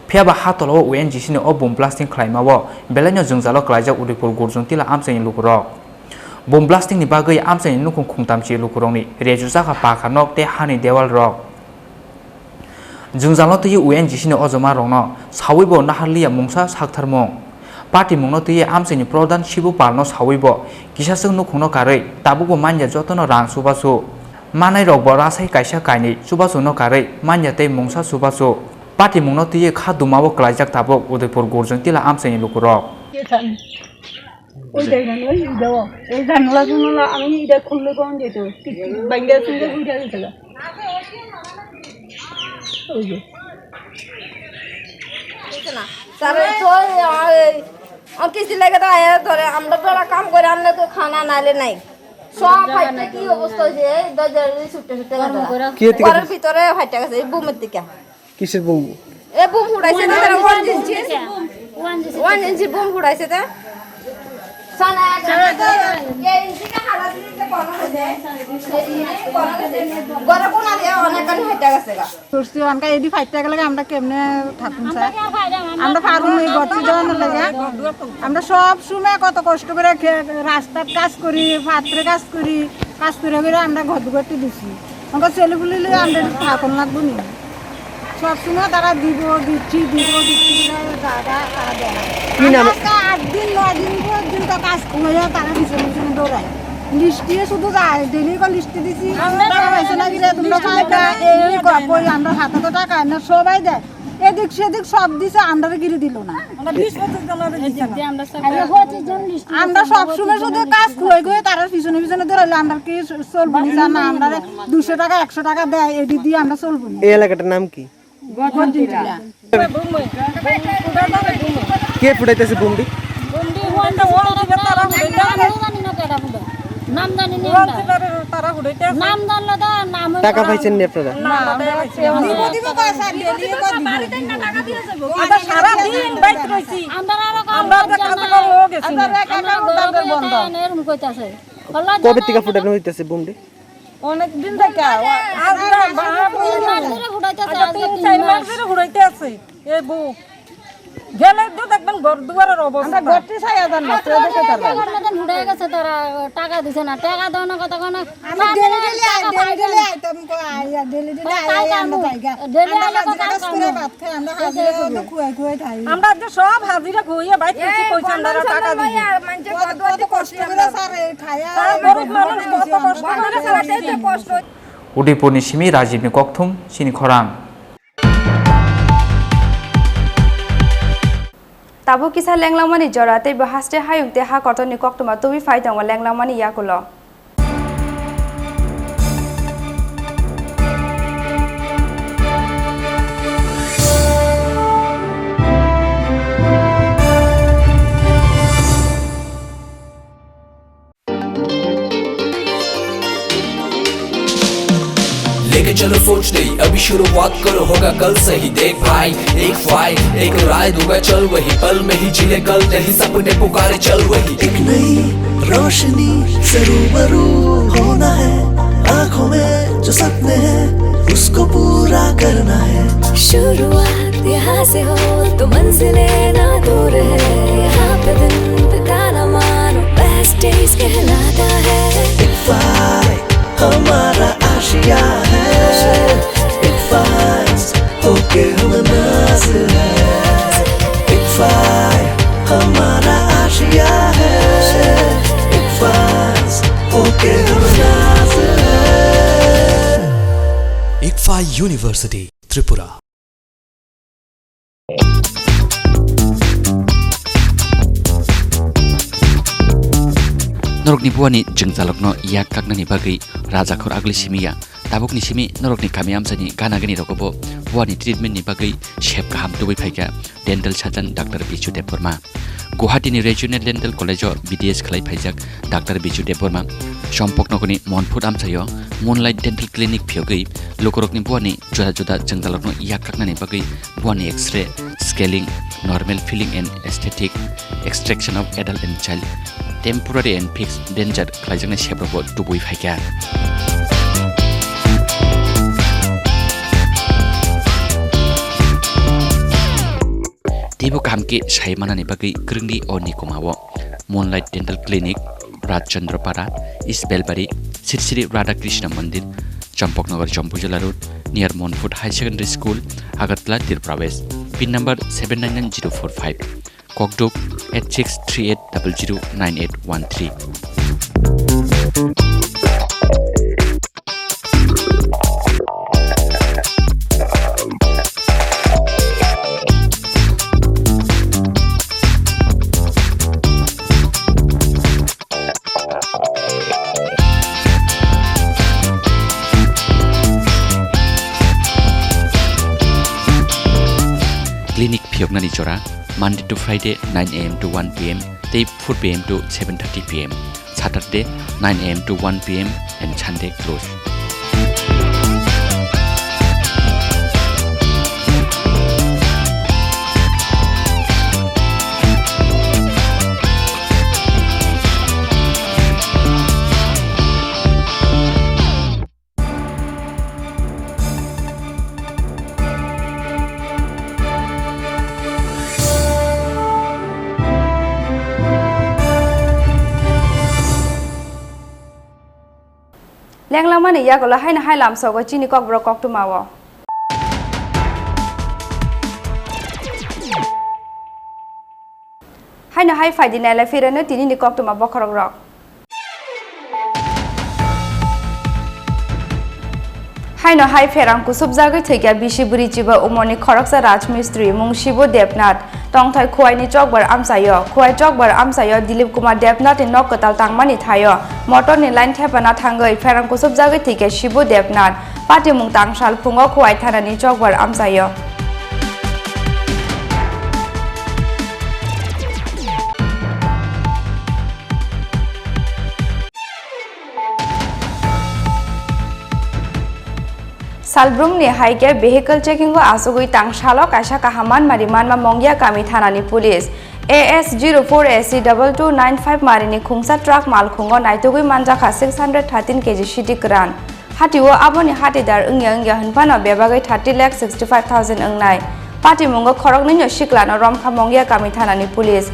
Phiya ba ha tola o O N G C ni o boom blasting khlaima o belaino jwngjalo klaijak Udaipur Gorjung Tila amchaini lukurok. Boom blasting ni bagwi amchaini nukhung khungtamchi lukurokni reju chakha paka nok tei hani dewal rok. Jwngjal no twiwi O N G C ni ojoma rokno sawi bo naharliya mungsa saktharmung. Patimung no twiwi amchaini prodhan Shibu Pal no sawi bo kisaswk nukhung no karwi tabuk bo manya joto no rang chubachu. Manai rok bo rasai kaisa kainwi chubachu no karwi manya tei mungsa chubachu. Patimung no twiwi kha duma o kwlaijak tabuk Udaipur Gorjung Tila amchaini lukurok. ওই দেখ না, ওই দেখো, এই জানলা জানলা আমি এটা খুললে কখন যেত? বাইরে আসলে ঘুরে যেত গা। ওই যে। স্যার, এই তো, এই, এই, আমার কিস্তি লাগে তো আয়া ধরে, আমরা বেড়া কাম করে আনলে তো খানা নাইলে নাই। সব ফাইটে কি অবস্থা হয়েছে? এই দরজা ছুটতে ছুটতে গেছে। কি হতে গেছে? ঘরের ভিতরে ফাইটে গেছে, এই বুমের দিকে। কিসের বোম? এ বোম ফুটাইছে না, তারা ওয়ান ইঞ্চি। ওয়ান ইঞ্চি বোম ফুটাইছে তা। সানা, এ ইঞ্চি কা হারা দিতে বড় হয়েছে। ঘরে কোন আগে অনেক কান হেঁটে গেছে গা। করছি, অনকা এডি ফাইটটা গেলে আমরা কেমনে থাকুন স্যার? আমরা পারুম এই গতি দেওয়ানোর লাগে। আমরা সব সময় কত কষ্ট করে খে-, রাস্তার কাজ করি, পাত্রে কাজ করি, কাজ করে করে আমরা ঘর দুয়ারটি দিছি। অনকা ছেলে পুলে লইয়া আমরা একটু থাকুন লাগবো নি? সবসময় তারা দিব, দিচ্ছি, দিব, দিচ্ছি, এরা যা, যা, তারা দেয় না। কি নাম? আজকে আট দিন, নয় দিন পর্যন্ত কাজ হয়ে তারা পিছনে পিছনে দৌড়ায়। লিস্ট দিয়ে শুধু যায়, ডেলি করে লিস্ট দিছি। আমরা তারা পাইছো না কিরে, তোমরা পাইবা, এই কই, আমরা হাতে তো টাকা না, সবাই দেয়। এদিক সেদিক সব দিছে, আমরা গিরি দিল না। আমরা বিশ পঁচিশ জনের দিছে না। আমরা সব সময় শুধু কাজ খুঁয়ে খুঁয়ে তারা পিছনে পিছনে দৌড়াইলে আমরা কি চলবো নি? জান না, আমরা দুশো টাকা, একশো টাকা দেয়, এডি দিয়ে আমরা চলবো নি। এই এলাকাটার নাম কি? গজনটিলা। কে ফুটাইতেছে বোমটি? বোমটি ওয়ান দিকে তারা ফুটাইতে নাম জানি না কেডা ফুটা। নাম জানি না আমরা। তারা ফুটাইতে নাম জানলে তো নাম হইতো টাকা না। পাইছেন নি আপনারা? না, আমরা পাইছি না। দিব, দিব, কয় স্যার, দিব, দিব, কয় দিব। আমরা সারা দিন বাইত রইছি। আমরা আরো কাম আমরা কাজ যে কাজ জানা। করার লোক গেছি না। আমরা এক এক আমরা ঘন্টা গরমে বন্ধ। তাই এরকম কইতাছে। কবে থেকে ফুটানো হইতেছে বোমটি? অনেক দিন থেকে। আজ না, বাবা, তিন মাস ধরে ফুটাইতেছে, আচ্ছা, আজকে তিন তিন চার মাস মাস। ধরে ফুটাইতে আছে। এই বউ। গেলে তো দেখবেন ঘর দুয়ারের অবস্থা। আমরা ঘরটি ছায়া জান না, তো দেখে তারা। টাকা দিছে না, টাকা দেওয়ার কথা কোনো। আমরা daily daily I, daily daily আইতাম কো, আইয়া ডেলি ডেলি আইয়া আমরা জায়গা। ডেলি আমরা আইলে হাজিরা কাজ করে ভাত খাই, আমরা হাজিরা অন্য খুয়াই খুয়াই খাই। আমরা যে সব হাজিরা খুইয়ে বাইক করছি, পয়সা আমরা টাকা দিই। কত কষ্ট করে স্যার এই খায়া। গরিব মানুষ কত কষ্ট করে স্যার এই যে কষ্ট। Udaipurni simi Rajibni kokthum chini khorang. Tabuk kisa lenglangmani jora tei bo haste hayung tei ha kotorni koktwma tubui phai tongo lenglangmani yakulo. लेके चलो सोच दे, अभी शुरुआत करो, होगा कल सही। देख भाई, एक फाइल, एक राय दूंगा, चल वही, पल में ही जी ले कल, तेरी सपने पुकारे, चल वही। एक नई रोशनी से रूबरू होना है, आंखों में जो सपने हैं, उसको पूरा करना है। शुरुआत यहाँ से हो तो मंजिलें ना दूर है। यहाँ पे दिन बिताना मानो best days कहलाता है। इक्फाई हमारा आशिया है, इक्फाई होके हम नाज है। इक्फाई हमारा आशिया है, इक्फाई होके हम नाज है। Ikfa University, Tripura. Norokni buani jwngjalokno yak kaknani bagwi rajakhor agli simi ya. Tabukni simi norokni kami amchaini gana gani rogobo buani treatment ni bagwi sep kaham tubui phaikha dental surgeon Doctor Bichu Debbarma. Guwahati ni Regional Dental College o B D S khlai phaijak Doctor Bichu Debbarma Champaknagar ni Monphut amchaio Moonlight Dental Clinic phiyogwi lukurokni buani juda juda jwngjalokno yak kaknani bagwi buani X-ray, scaling, normal filling and aesthetic, extraction of adult and child, temporary and fixed denture khlaijaknai seprokbo tubui phaikha. Teibo kaham khe sai manani bagwi kwrwngdi o nikoma o Moonlight Dental Clinic, Rajchandra Para, East Belbari, Sri Sri Radha Krishna Mandir, Champaknagar, Jampujala Road, near Monphut High Secondary School, Agartala, Tripura West. Pin number seven nine nine zero four five. Kokduk eight six three eight double zero nine eight one three. Clinic phiyoknani jora Monday to Friday nine A M to one P M tei four P M to seven thirty P M, Saturday nine A M to one P M and Sunday close. Lenglamani yagulo haino hai lamsogo chini kokborok koktwmao. Haino hai phaidi nailai phirano tinini koktwma bokhorokrok. Haino hai pherang kusubjagwi thwikha bisi bwrwi chiba umorni khoroksa rajmistri mung Shibu Debnath. Tongthai Khowai ni chokbar amchaio, Khowai chokbar amchaio Dilip Kumar Debnath ni nok kwtal tangmani thaio motor ni line thepana thangwi pherang kusubjagwi thwikha Shibu Debnath. Patimung tangsal phungo Khowai thana ni chokbar amchaio. Salbrumni hai khe vehicle checking o achugwi tangsalo kaisa kaham manmari manma Mongya kami thanani police A S zero four A C double two nine five marini khungsa truck malkhungo naitugwi manjakha six hundred thirteen K G sidi kwran. Hatio aboni hatidar wngya wngya hwnphano bebagwi thirty lakh sixty five thousand wngnai. Patimungo khoroknwino siklano romkha Mongia kami thanani police.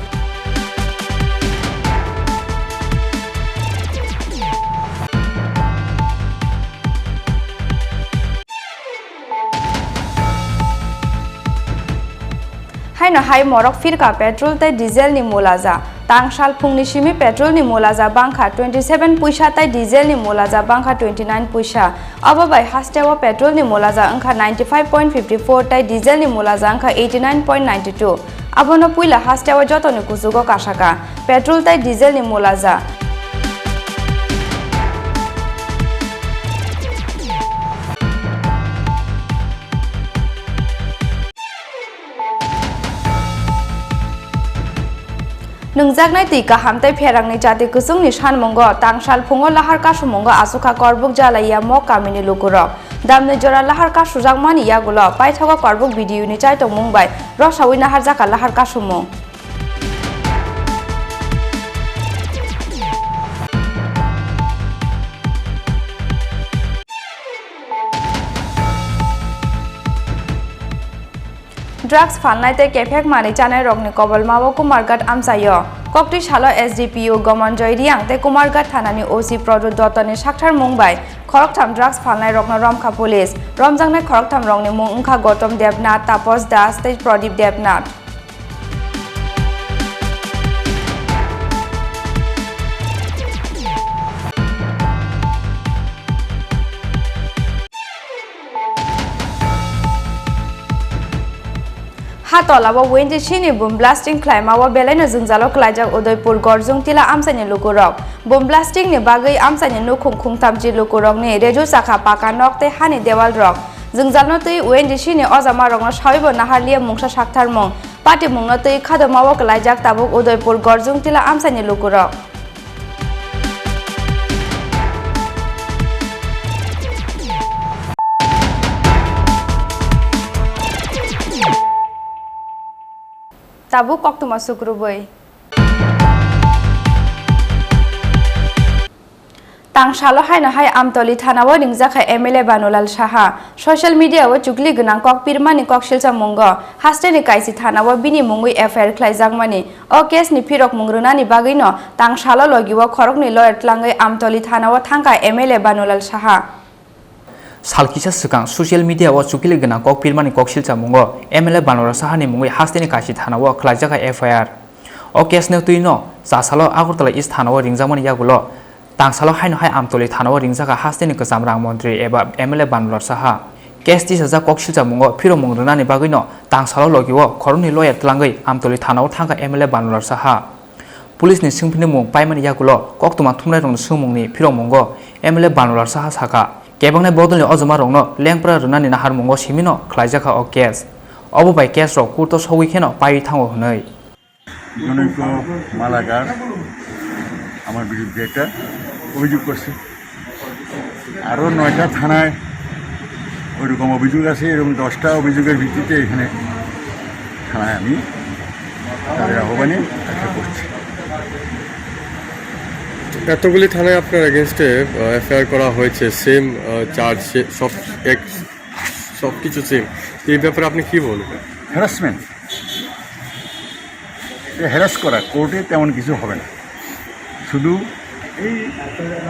Haino hai morok phirka petrol tei diesel ni mulaja. Tangsal phungni simi petrol ni mulaja bangkha twenty seven puisa tei diesel ni mulaja bangkha twenty nine puisa. Abo bai hasteo petrol ni mulaja wngkha ninety five point fifty four tei diesel ni mulaja wngkha eighty nine point ninety two. Abono puila hasteo jotoni kuchugo kasaka petrol tei diesel ni mulaja. Nwngjaknai twi kaham tei pherangni chati kwchwngni sanmungo tangsal phungo lahar kasumungo aswkha Korbuk Jalaiya Mok kamini lukurok. Damni jora lahar kasujakmani yagulo paithogo Korbuk B D U ni chaitokmung bai rosaui naharjakha lahar kasumung. Drugs phalnai tei kephek manwi chanai rokni kobolmao Kumarghat amchaio. Koktwi salo S D P O Gomonjoy Riang tei Kumarghat thanani O C Prodot Dottoni sakthar mung bai khoroktham drugs phalnai rokno romkha police. Romjaknai khoroktham rokni mung wngkha Gotom Debnath, Tapos Das tei Prodip Debnath. Ha tola o Wendy C ni boom blasting khlaima o belaino jwngjalo klaijak Udaipur Gorjung Tila amchaini lukurok. Boom blasting ni bagwi amchaini nukhung khungthamchi lukurokni reju chakha paka nok tei hani dewal rok. Jwngjalno twi Wendy C ni ojama rokno sawibo naharliya mungsa saktharmung. Patimungno twi khadomao klaijak tabuk Udaipur Gorjung Tila amchaini lukurok. Tabuk koktwma sukrubwi. Tangsalo haino hai Amtoli thanao ringjakha M L A Banulal Saha. Social media o chukli gwnang kok pirmani kok silchamungo hasteni kaisi thanao bini mungwi F I R khlaijakmani. O case ni phirokmung rwnani bagwino tangsalo logio khoroknwi lawyer tlangwi Amtoli thanao thangkha M L A Banulal Saha. Sal kisa swkang social media o chukli gwnang kok pirmani kok silchamungo M L A Banulal Saha ni mungwi hasteni kaisi thanao khlaijakha F I R. O case no twino chasalo Agartala East thanao ringjakmani yagulo tangsalo haino hai Amtoli thanao ringjakha hasteni kwcham rang montri eba M L A Banulal Saha. Case tisajak kok silchamungo phiromung rwnani bagwino tangsalo logio khoroknwi lawyer tlangwi Amtoli thanao thangkha M L A Banulal Saha. Police ni swngphini mung paimani yagulo koktwma thumnairokni swngmungni phirokmungo M L A Banulal Saha sakha, kebengnai bodolni ojomarokno lengpra rwnani naharmungo simino khlaijakha o case. Obo bai case rok court o sogwi kheno paiwi thango hwnwi. জনৈক মালাকার আমার বিরুদ্ধে একটা অভিযোগ করছে। আরও নয়টা থানায় ওইরকম অভিযোগ আছে, এরকম দশটা অভিযোগের ভিত্তিতে এখানে থানায় আমি তাদের আহ্বানে একটা করছি। এতগুলি থানায় আপনার এগেনস্টে এফআইআর করা হয়েছে, সেম চার্জ, সব এক, সব কিছু সেম। এই ব্যাপারে আপনি কি বলবেন? হ্যারাসমেন্ট। হ্যারাস করা, কোর্টে তেমন কিছু হবে না, শুধু এই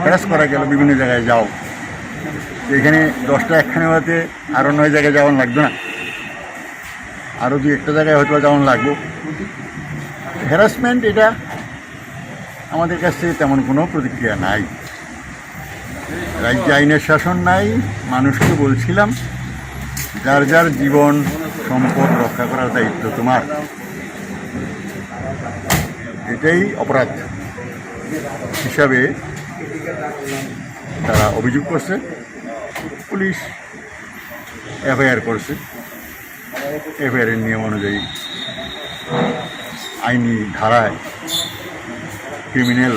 হ্যারাস করা গেল, বিভিন্ন জায়গায় যাও। তো এখানে দশটা একখানে হতে আরও নয় জায়গায় যাওয়ার লাগতো না, আরও দুই একটা জায়গায় হয়তো যাওয়ার লাগবো। হ্যারাসমেন্ট এটা আমাদের কাছ থেকে তেমন কোনো প্রতিক্রিয়া নাই। রাজ্যে আইনের শাসন নাই। মানুষকে বলছিলাম, "যার যার জীবন সম্পদ রক্ষা করার দায়িত্ব তোমার।" এটাই অপরাধ হিসাবে তারা অভিযোগ করছে, পুলিশ এফআইআর করছে। এফআইআর এর নিয়ম অনুযায়ী আইনি ধারায়, ক্রিমিনাল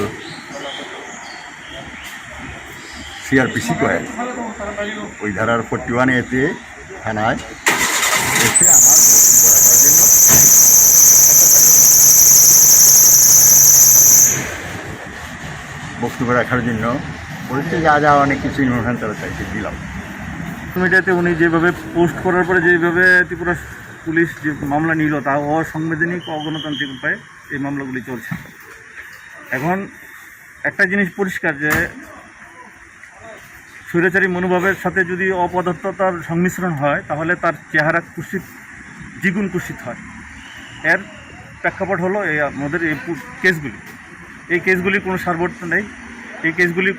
সিআরপিসি কয়, ওই ধারার ফর্টি ওয়ান এ তে থানায় এসে আমার বক্তব্য রাখার জন্য, বক্তব্য রাখার জন্য বলেছে, যা যা অনেক কিছু ইনফরমেশন তারা চাইছে, দিলাম। সোশ্যাল মিডিয়াতে উনি যেভাবে পোস্ট করার পরে যেভাবে ত্রিপুরা পুলিশ যে মামলা নিল, তা অসাংবিধানিক, অগণতান্ত্রিক উপায়ে এই মামলাগুলি চলছে। এখন একটা জিনিস পরিষ্কার যে স্বৈরাচারী মনোভাবের সাথে যদি অপদার্থতার সংমিশ্রণ হয়, তাহলে তার চেহারা কুৎসিত, দ্বিগুণ কুৎসিত হয়। এর প্রেক্ষাপট হলো এই আমাদের এই পু-, কেসগুলি। এই কেসগুলির কোনো সারবর্ত নেই। এই কেসগুলি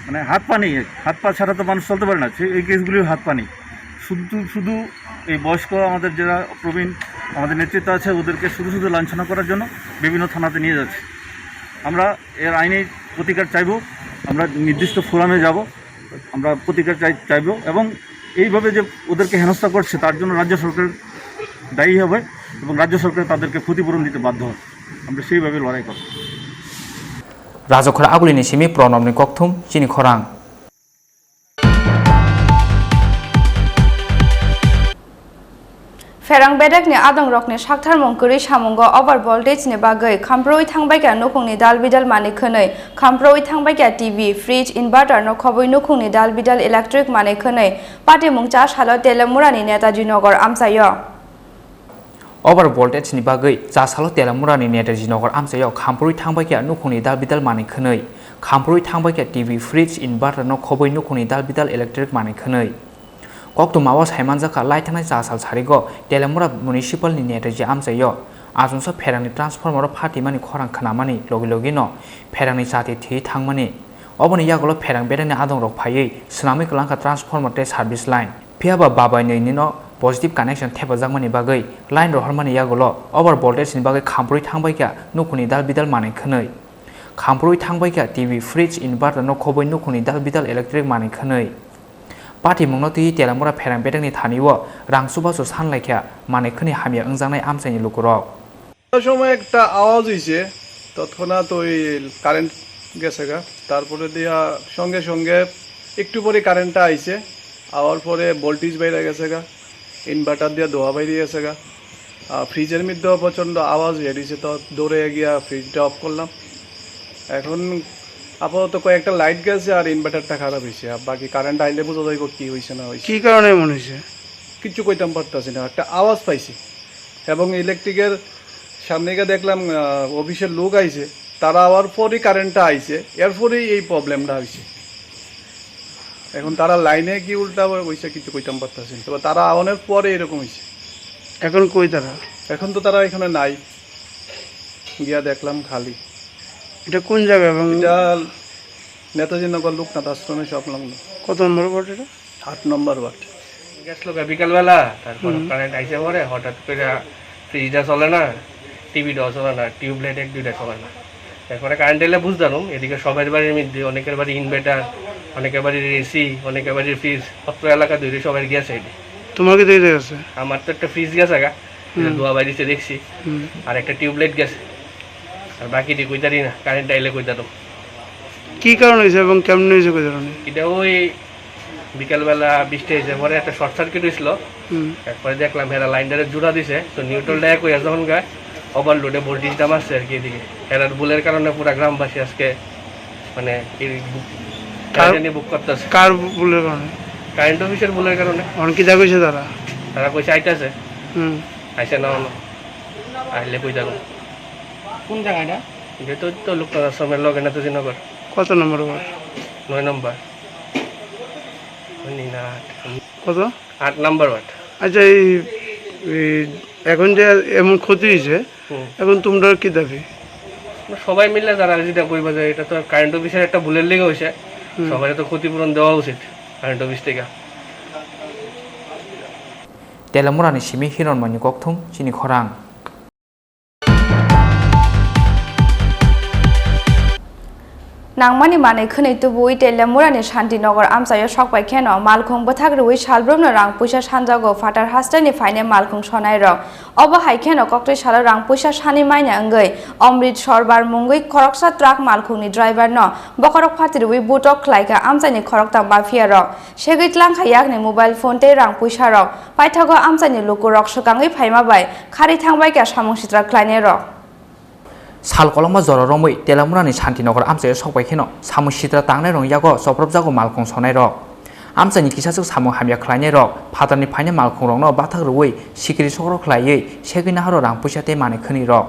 মানে হাত পা নেই, হাত পা ছাড়া তো মানুষ চলতে পারে না। সেই, এই কেসগুলির হাত পা নেই। শুধু, শুধু এই বয়স্ক আমাদের যারা প্রবীণ আমাদের নেতৃত্ব আছে, ওদেরকে শুধু, শুধু লাঞ্ছনা করার জন্য বিভিন্ন থানাতে নিয়ে যাচ্ছে। আমরা এর আইনি প্রতিকার চাইবো, আমরা নির্দিষ্ট ফোরামে যাব, আমরা প্রতিকার চাই, চাইবো এবং এইভাবে যে ওদেরকে হেনস্থা করছে তার জন্য রাজ্য সরকার দায়ী হবে এবং রাজ্য সরকার তাদেরকে ক্ষতিপূরণ দিতে বাধ্য হবে। আমরা সেইভাবে লড়াই করব। Rajakhor Agulini simi Pranobni kokthum chini khorang. Pherang bedekni adongrokni saktharmung kwrwi samungo over voltage ni bagwi khamprwi thangbaikha nukhungni dal bidal manwi khwnwi, khamprwi thangbaikha T V, fridge, inverter no khobwi nukhungni dal bidal electric manwi khwnwi patimung cha salo Telemurani Netaji Nagar amchaio. Over voltage ni bagwi cha salo Telemurani Netaji Nagar amchaio khamprwi thangbaikha nukhungni dal bidal manwi khwnwi, khamprwi thangbaikha T V, fridge, inverter no khobwi nukhungni dal bidal electric manwi khwnwi. Koktwma o saimanjakha, lai thangnai cha sal sarigo Telemura Municipal ni Netaji amchaio achomsa pherangni transformer o phatimani khorang khnamani logi logi no pherangni chati thwi thangmani. Oboni yagulo pherang bedekni adongrok phaiwi swnamwi kwlangkha transformer tei service line. Phiyaba babai nwi nino positive connection thepajakmani bagwi line rohormani yagulo over voltage ni bagwi khamprwi thangbaikha nukhungni dal bidal manwi khwnwi. Khamprwi thangbaikha T V, fridge, inverter no khobwi nukhungni dal bidal electric manwi khwnwi. Patimungno twiwi Telemura pherang bedekni thani o rang chubachu sanlaikha manwi khwnwi hamya wngjaknai amchaini lukurok. সময় একটা আওয়াজ হইছে, তৎক্ষণাৎ ওই কারেন্ট গেছে গা। তারপরে দিয়া সঙ্গে সঙ্গে একটু পরে কারেন্টটা আইছে, আওয়ার পরে ভোল্টেজ বাইরে গেছে গা, ইনভার্টার দিয়ে ধোয়া বাইরে গেছে গা। আর ফ্রিজের মধ্যেও প্রচণ্ড আওয়াজ হয়ে দিছে, তো দৌড়ে গিয়া ফ্রিজটা অফ করলাম। এখন আপাতত কয়েকটা লাইট গেছে আর ইনভার্টারটা খারাপ হইছে, আর বাকি কারেন্ট আইলে বোঝা যাইব কি হইছে না হইছে। কি কারণে এমন হইছে? কিচ্ছু কইতাম পারতাছি না, একটা আওয়াজ পাইছি এবং ইলেকট্রিকের সামনে গিয়ে দেখলাম, আহ, অফিসের লোক আইছে, তারা আওয়ার পরই কারেন্টটা আইছে, এরপরেই এই প্রবলেমটা হইছে। এখন তারা লাইনে কি উল্টা হইছে কিচ্ছু কইতাম পারতাছি না, তবে তারা আওয়ানোর পরে এরকম হইছে। এখন কই তারা? এখন তো তারা এখানে নাই, গিয়া দেখলাম খালি। এটা কোন জায়গা এবং এটা নেতাজি নগর লোকনাথ আশ্রমের সংলগ্ন। কত নম্বর ওয়ার্ড এটা? আট নম্বর ওয়ার্ড। গেছিল গা বিকালবেলা, তারপর হুম। কারেন্ট আইসে পরে হঠাৎ করে ফ্রিজটা চলে না, টিভিটাও চলে না, টিউবলাইট এক দুইটা চলে না। এরপরে কারেন্ট এলে বুঝতাম, এদিকে সবার বাড়ির মধ্যে, অনেকের বাড়ি ইনভার্টার, অনেকের বাড়ির এসি, অনেকের বাড়ির ফ্রিজ, অত্র এলাকা ধরে সবার গ্যাস আইডি। তোমার কি দেখে গেছে? আমার তো একটা ফ্রিজ গেছে গা, এটা হুম। ধোয়া বাইরেছে দেখছি, হুম। আর একটা টিউবলাইট গেছে, আর বাকি দিয়ে কইতারি না, কারেন্ট আইলে কইতাম। কি কারণ হয়েছে এবং কেমন হয়েছে কইতারি না? এটা ওই বিকালবেলা বৃষ্টি হয়েছে, পরে একটা শর্ট সার্কিট হয়েছিল। হুম। এরপরে দেখলাম এরা লাইনটারে জোড়া দিছে, তো নিউট্রালটা এক হয়ে যখন গায়, ওভারলোডে ভোল্টেজটা মারছে আর কি এদিকে। এরার ভুলের কারণে পুরা গ্রামবাসী আজকে মানে এই বুক, কার-, কারেন্ট নিয়ে বুক করতেছে। কার ভুলের কারণে? কারেন্ট অফিসের ভুলের কারণে। এখন কি যা কইছে তারা? তারা কইছে আইতাছে। হুম। আইসে না হলো। আইলে কই যাবো? কোন জায়গা এটা? এটা তো, তো লোকনাথ আশ্রমের লগে নেতাজি নগর। কত নম্বর ওয়ার্ড? নয় নম্বর। হুম। কত? আট নম্বর ওয়ার্ড। আচ্ছা, এই, এই এখন যে এমন ক্ষতি হয়েছে, হুম। এখন তোমরা কি দাবি? আমরা সবাই মিলে যারা যেটা কইবা যে এটা তো কারেন্ট অফিসের একটা ভুলের লেগে হয়েছে, হুম। সবাই তো ক্ষতিপূরণ দেওয়া উচিত কারেন্ট অফিস থেকে। Telemurani simi Hironmani kokthum chini khorang. Nangmani manwi khwnwi tubui Telemurani Shantinagar amchaio sokpai kheno malkhung bwthak rwui salbrumno rang puisa sanjago phatar hasteni phainai malkhung sonairok. Obo hai kheno koktwi salo rang puisa sani manya wngwi Omrit Sorbar mungwi khoroksa truck malkhungni driverno bokhorok phatirwi butok khlaikha amchaini khoroktham mafiarok. Segwi tlangkha yakni mobile phone tei rang puisarok. Paithago amchaini lukurok swkangwi phaima bai khari thangbaikha samung sitra khlainairok. Sal kolokma jora romwi Telamurani Shantinagar amchaio sokbai kheno samung sitra tangnairokni yago chopropjago malkhung sonairok. Amchaini kisaswk samung hamya khlainairok phatarni phainai malkhungrokno bathak rwui sikiri sokro khlaiwi segwi nahoro rang puisa tei manwi khwnwirok.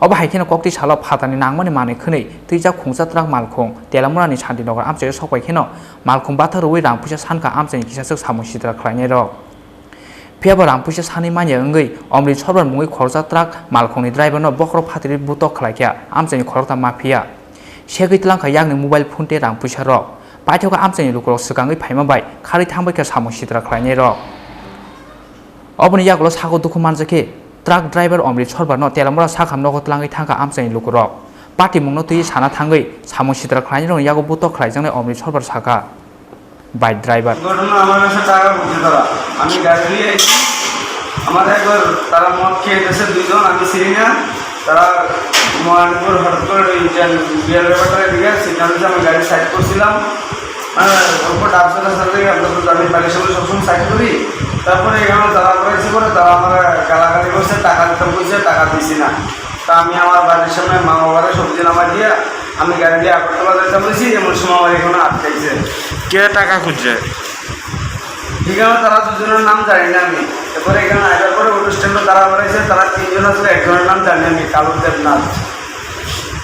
Obo hai kheno kokti salo phatarni nangmani manwi khwnwi twijak khungsa truck malkhung Telamurani Shantinagar amchaio sokpai kheno malkhung bathak rwui rang puisa sankha amchaini kisaswk samung sitra khlainairok. Phiyaba rang puisa sanwi manya wngwi Omri Sorbar mungwi khoroksa truck malkhungni driverno bokhorok phatarwi butok khlaikha amchaini khoroktham mafia. Segwi twlangkha yakni mobile phone tei rang puisarok. Paithago amchaini lukurok swkangwi phaima bai kharwi thangbaikha samung sitra khlainairok. Oboni yagulo sago dukhu manjakhe truck driver Omri Sorbarno Telamura sakham nogo twlangwi thangkha amchaini lukurok. Patimungno twiwi sana thangwi samung sitra khlainairokni yago butok khlaijaknai Omri Sorbar sakha. Bike driver. ঘটনা আমার কাছে টাকা খুঁজছে তারা। আমি গাড়ি নিয়ে এসেছি। আমার একবার তারা মদ খেয়ে গেছে দুইজন, আমি চিনি না। তারা মহানপুর হঠাৎ করে ওই যে বিয়ার ব্যাপারটা এদিকে সিগন্যাল দিয়েছে, আমি গাড়ি সাইড করছিলাম। হ্যাঁ, ওর উপর ডাবসা টাবসা দিয়ে আমরা তো জানি, বাড়ির সামনে সবসময় সাইড করি। তারপরে এখানে তারা করেছে পরে তারা আমার গালাগালি করছে, টাকা দিতে বলছে, টাকা দিছি না। তা আমি আমার বাড়ির সামনে মা বাবারে সবজি নামাই দিয়া আমি গাড়ি দিয়ে আগরতলা যাইতাম বলছি, এমন সময় আমার এখানে আটকাইছে। কে টাকা খুঁজছে? ঠিকানা তারা দুজনের নাম জানি না আমি। এরপরে এখানে আসার পরে অটো স্ট্যান্ডে তারা বেড়াইছে, তারা তিনজন আসলে, একজনের নাম জানি আমি, কালু দেবনাথ,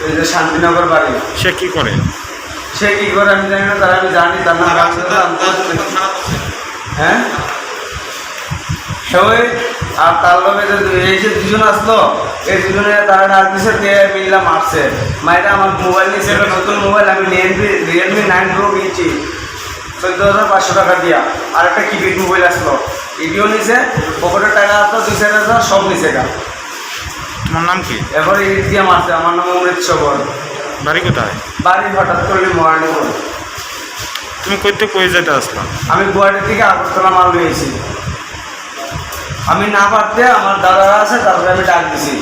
এই যে শান্তিনগর বাড়ি। সে কি করে? সে কি করে আমি জানি না, তারা আমি জানি, তার নাম আর রাখতে তার, আমি তার, তার, তার, হ্যাঁ? সবাই আর তার লগে যে দুই, এই যে দুজন আসলো, এই দুজনে তারা ডাক দিছে, তে মিল্লা মারছে। মাইরা আমার মোবাইল নিছে, একটা নতুন মোবাইল, আমি রিয়েলমি, রিয়েলমি নাইন প্রো কিনছি চোদ্দ হাজার পাঁচশো টাকা দিয়া। আর একটা কিপ্যাড মোবাইল আসলো, এটিও নিছে, পকেটে টাকা আসলো দুই চার হাজার, সব নিছে গা। তোমার নাম কি? এবার ইট দিয়ে মারছে, আমার নাম অমৃত সবর। বাড়ি কোথায়? বাড়ি হঠাৎ করে মহারানীপুর। তুমি কইতে কই যেতে আসলাম? আমি গুয়াহাটি থেকে আগরতলা মাল নিয়েছি। আমি না পারতে আমার দাদারা আছে, তারপরে আমি ডাক দিছি।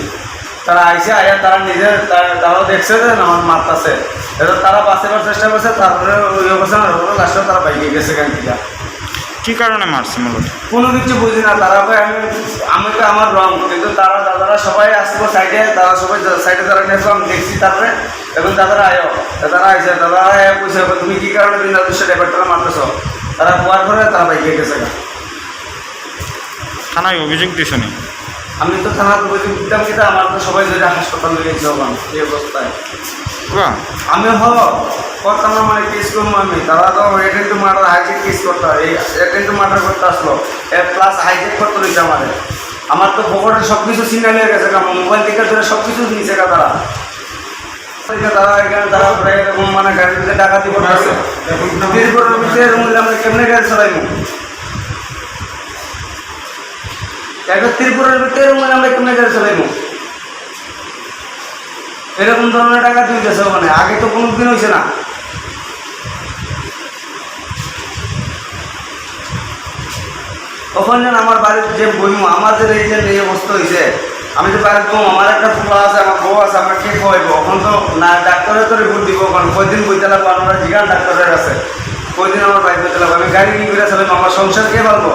তারা আইছে, আইয়া তারা নিজে, তারা, তারাও দেখছে যে আমার মারতাছে। এবার তারা বাঁচাবার চেষ্টা করছে, তারপরে ওই অবস্থা না হলো, লাস্টে তারা বাইকে গেছে গাড়ি থেকে। কি কারণে মারছে মূলত? কোনো কিছু বুঝি না। তারা কয় আমি, আমি তো আমার রং, কিন্তু তারা দাদারা সবাই আসলো সাইডে, তারা সবাই সাইডে তারা নেসলো, আমি দেখছি। তারপরে এখন দাদারা আয়ো, দাদারা আইছে, দাদারা আয়া কইছে, "তুমি কি কারণে দিন রাত দুশো ড্রাইভারটা মারতেছো?" তারা কোয়ার করে তারা বাইকে গেছে গা। থানায় অভিযোগ দিছনি? আমি তো থানাত অভিযোগ দিতাম, কিন্তু আমার তো সবাই ধরে হাসপাতাল নিয়ে গেছে ওখানে, এই অবস্থায়। বাহ। আমি হ, করতাম না মানে কেস করবো আমি, তারা তো attempt to murder, hijack case করতে হয়, এই অ্যাটেম্প টু মার্ডার করতে আসলো, এর প্লাস হাইজেক করতে দিচ্ছে আমাদের। আমার তো পকেটে সব কিছু ছিনিয়ে নিয়ে গেছে, আমার মোবাইল থেকে ধরে সব কিছু নিছে গা তারা। তারা এখানে তারা প্রায় এরকম মানে গাড়ির ভিতরে ডাকাতি করতেছে। ত্রিপুরার ভিতরে এরকম হলে আমরা কেমনে গাড়ি চালাইবো? একটা ত্রিপুরার ভিতরে এরকম হলে আমরা কেমনে গাড়ি চালাইবো? এরকম ধরনের ডাকাতি হইতেছে ওখানে, আগে তো কোনোদিন হইছে না। ওখানে আমার বাড়ির যে বইমু, আমাদের এই যে এই অবস্থা হইছে, আমি তো বাড়ির বউ, আমার একটা ফুলা আছে, আমার বউ আছে, আমরা কে খাওয়াইবো? এখন তো না ডাক্তারে তো রিপোর্ট দিব, এখন কয়দিন বইতে লাগবো, আমরা জিগান ডাক্তারের কাছে, কয়দিন আমার বাড়ি বইতে লাগবো, আমি গাড়ি কি করে চালাবো? আমার সংসার কে পালবো?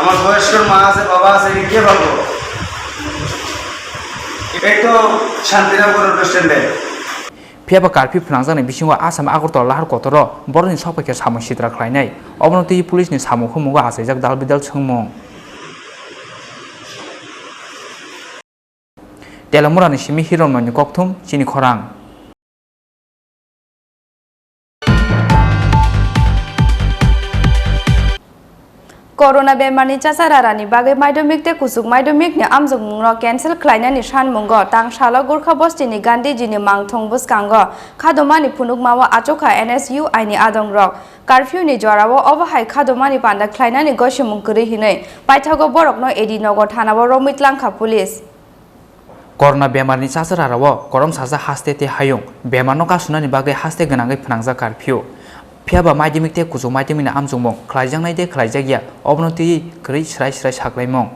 আমার বয়স্ক মা আছে, বাবা আছে, কে পালবো? এই তো শান্তিরামপুর অটো স্ট্যান্ডে। Phiyaba curfew phnangjakni bisingo Assam Agartala lahar kotoro borokni sokphaikhe samung sitra khlainai. Obono twiwi police ni samung humungo achaijak dal bidal swngmung. Telamurani simi Hiron Noini kokthum chini khorang. Corona bemarni chachar rarani bagwi madhyamik tei kuchuk madhyamikni amjokmungrok cancel khlainani sanmungo tangsalo Gurkha bostini Gandhijini mangthong bwskango khadomani phunukmao achukha N S U I ni adongrok. Curfew ni jorao obo hai khadomani panda khlainani gosimung kwrwi hinwi paithago borokno A D Nagar thanao romwi tlangkha police. Corona bemarni chachar rarao korong sajak haste tei hayung bemarno kasunani bagwi haste gwnangwi phnangjak curfew. Phiyaba madhyamik tei kuchuk madhyamikni amjokmung khlaijaknai tei khlaijakya, obono twiwi kwrwi swrai swrai saklaimung.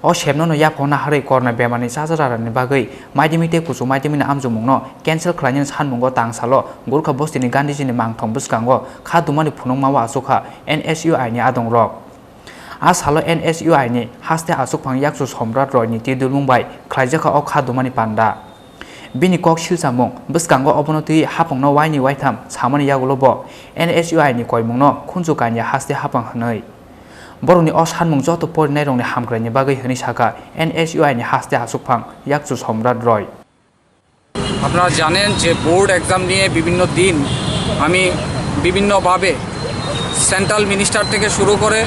O sepnono yaphang naharwi corona bemarni chachar rarani bagwi madhyamik tei kuchuk madhyamikni amjokmungno cancel khlainani sanmungo tangsalo Gurkha bostini Gandhijini mangthong bwskango kha dumani phunukmao achukha N S U I ni adongrok. A salo N S U I ni haste achukphang yakchu Somrat Roy ni twi dulmung bai khlaijakha o kha dumani panda. Bini kok silchamung bwskango obono twi hapangno waini waitham samani yagulo bo N S U I ni koimungno khunju kanya haste hapang hwnwi. Borokni o sanmung joto porinairokni hamkraini bagwi hwnwi sakha N S U I ni haste hasukphang yakchu Somrat Roy. আপনারা জানেন যে board exam নিয়ে বিভিন্ন দিন আমি বিভিন্নভাবে central minister থেকে শুরু করে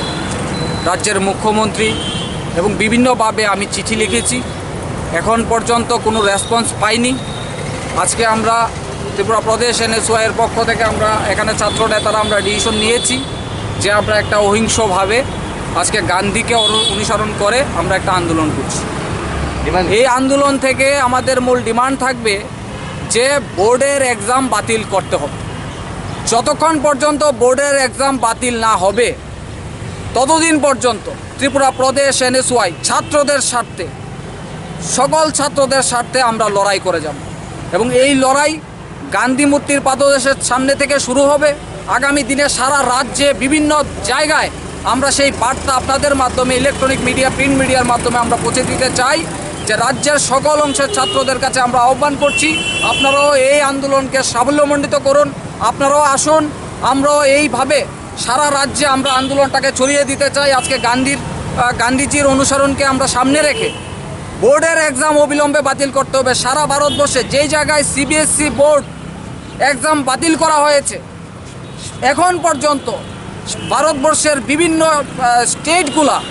রাজ্যের মুখ্যমন্ত্রী এবং বিভিন্নভাবে আমি চিঠি লিখেছি। এখন পর্যন্ত কোনো রেসপন্স পাইনি। আজকে আমরা ত্রিপুরা প্রদেশ এনএসওয়াই এর পক্ষ থেকে আমরা এখানে ছাত্র নেতারা আমরা ডিসিশন নিয়েছি যে আমরা একটা অহিংসভাবে আজকে গান্ধীকে অনু- অনুসরণ করে আমরা একটা আন্দোলন করছি। এই আন্দোলন থেকে আমাদের মূল ডিমান্ড থাকবে যে বোর্ডের এক্সাম বাতিল করতে হবে। যতক্ষণ পর্যন্ত বোর্ডের এক্সাম বাতিল না হবে, ততদিন পর্যন্ত ত্রিপুরা প্রদেশ এনএসওয়াই ছাত্রদের স্বার্থে, সকল ছাত্রদের স্বার্থে আমরা লড়াই করে যাব। এবং এই লড়াই গান্ধী মূর্তির পাদদেশের সামনে থেকে শুরু হবে। আগামী দিনে সারা রাজ্যে বিভিন্ন জায়গায় আমরা সেই বার্তা আপনাদের মাধ্যমে, ইলেকট্রনিক মিডিয়া, প্রিন্ট মিডিয়ার মাধ্যমে আমরা পৌঁছে দিতে চাই যে রাজ্যের সকল অংশের ছাত্রদের কাছে আমরা আহ্বান করছি, আপনারাও এই আন্দোলনকে সাফল্যমণ্ডিত করুন, আপনারাও আসুন। আমরাও এইভাবে সারা রাজ্যে আমরা আন্দোলনটাকে ছড়িয়ে দিতে চাই। আজকে গান্ধীর আহ, গান্ধীজির অনুসরণকে আমরা সামনে রেখে বোর্ডের এক্সাম অবিলম্বে বাতিল করতে হবে। সারা ভারতবর্ষে যেই জায়গায় সিবিএসই বোর্ড এক্সাম বাতিল করা হয়েছে, এখন পর্যন্ত ভারতবর্ষের বিভিন্ন আহ, স্টেটগুলা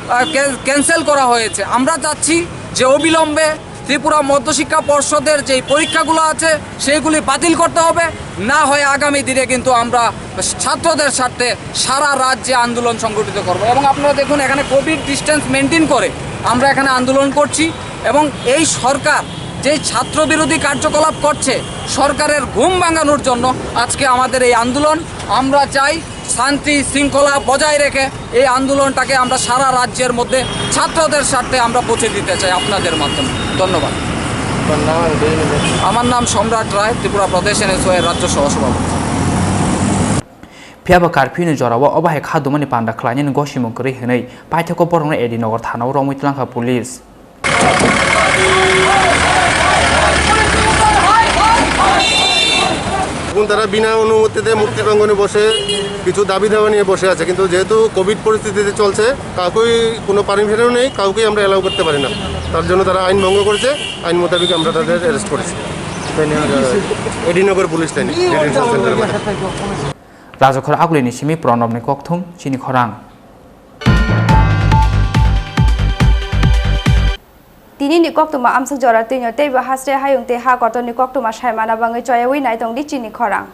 আহ, ক্যান- ক্যান্সেল করা হয়েছে। আমরা চাচ্ছি যে অবিলম্বে ত্রিপুরা মধ্যশিক্ষা পর্ষদের যেই পরীক্ষাগুলো আছে সেইগুলি বাতিল করতে হবে, না হয় আগামী দিনে কিন্তু আমরা ছাত্রদের স্বার্থে সারা রাজ্যে আন্দোলন সংগঠিত করব। এবং আপনারা দেখুন, এখানে কোভিড ডিস্টেন্স মেনটেন করে আমরা এখানে আন্দোলন করছি। এবং এই সরকার যে ছাত্র বিরোধী কার্যকলাপ করছে, সরকারের ঘুম ভাঙানোর জন্য আজকে আমাদের এই আন্দোলন। আমরা চাই শান্তি শৃঙ্খলা বজায় রেখে এই আন্দোলনটাকে আমরা সারা রাজ্যের মধ্যে ছাত্রদের স্বার্থে আমরা পৌঁছে দিতে চাই আপনাদের মাধ্যমে। ধন্যবাদ। আমার নাম সম্রাট রায়, ত্রিপুরা প্রদেশ এনএসওয়াই এর রাজ্য সহসভাপতি। Phiya bo curfew ni jora o obo hai kha dumani panda khlainani gosimung kwrwi hwnwi paithakgo borokno A D Nagar thana o romwi twlangkha police. এখন তারা বিনা অনুমতিতে মুক্তি প্রাঙ্গণে বসে কিছু দাবি দাওয়া নিয়ে বসে আছে, কিন্তু যেহেতু কোভিড পরিস্থিতিতে চলছে, কাউকেই কোনো পারমিশনও নেই, কাউকেই আমরা অ্যালাউ করতে পারি না। তার জন্য তারা আইন ভঙ্গ করেছে, আইন মোতাবেক আমরা তাদের অ্যারেস্ট করেছি। এডি নগর পুলিশ লাইনে ডিটেনশন সেন্টারে। Rajakhor Agulini simi Pranobni kokthum chini khorang. Tinini koktwma amsuk jora twino teibo hasre hayung tei ha kotorni koktwma saimana bangwi choyawi naitongdi chini khorang.